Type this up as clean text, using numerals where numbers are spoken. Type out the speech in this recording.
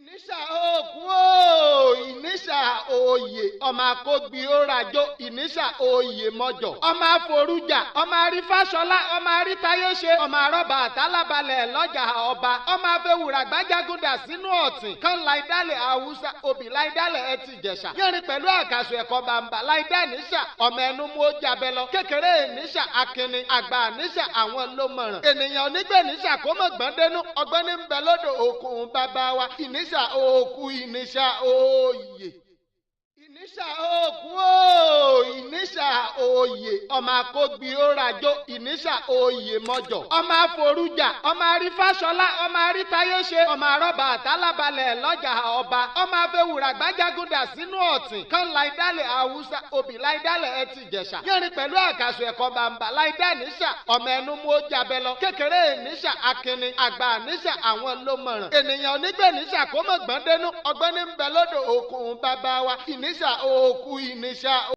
Ìníṣà òkú o, Ìníṣà òye, ọmọ akógbi ó rajó, Ìníṣà òye mọjọ, ọmọ àforújà, ọmọ àrífàṣọlá, ọmọ àrítayéṣe, ọmọ àrọ́bà àtàlábalẹ̀ lọ́jà ọba, ọmọ afẹ́wùrà gbájágúndà sínú ọ̀tìn kan láìdálẹ̀ haúsá, òbí láìdálẹ̀ ẹtì jẹ̀ṣà, yẹ́nrin pẹ̀lú àkàsù ẹ̀kọ́ bàǹbà láìdá Ìníṣà, ọmọ ẹnu mú ó jabẹ lọ, kékeré Ìníṣà akínni, àgbà Ìníṣà àwọn ló mọ̀ràn, ènìyàn onígbè Ìníṣà kó mọ̀ gbọ́n dénú, ọgbọ́n ní ń bẹ lódò òkun bàbá wa, Ìníṣà òkú, Ìníṣà òye. Ìníṣà òkú o, Ìníṣà òye, ọmọ akógbi ó rajó, Ìníṣà òye mọjọ, ọmọ àforújà, ọmọ àrífàṣọlá, ọmọ àrítayéṣe, ọmọ àrọ́bà àtàlábalẹ̀ lọ́jà ọba, ọmọ afẹ́wùrà gbájágúndà sínú ọ̀tìn kan láìdálẹ̀ haúsá, òbí láìdálẹ̀ ẹtì jẹ̀ṣà, yẹ́nrin pẹ̀lú àkàsù ẹ̀kọ́ bàǹbà láìdá Ìníṣà, ọmọ ẹnu mú ó jabẹ lọ, kékeré Ìníṣà akínni, àgbà Ìníṣà àwọn ló mọ̀ràn, ènìyàn onígbè Ìníṣà kó mọ̀ gbọ́n dénú, ọgbọ́n ní ń bẹ lódò òkun bàbá wa, Ìníṣà òkú, Ìníṣà.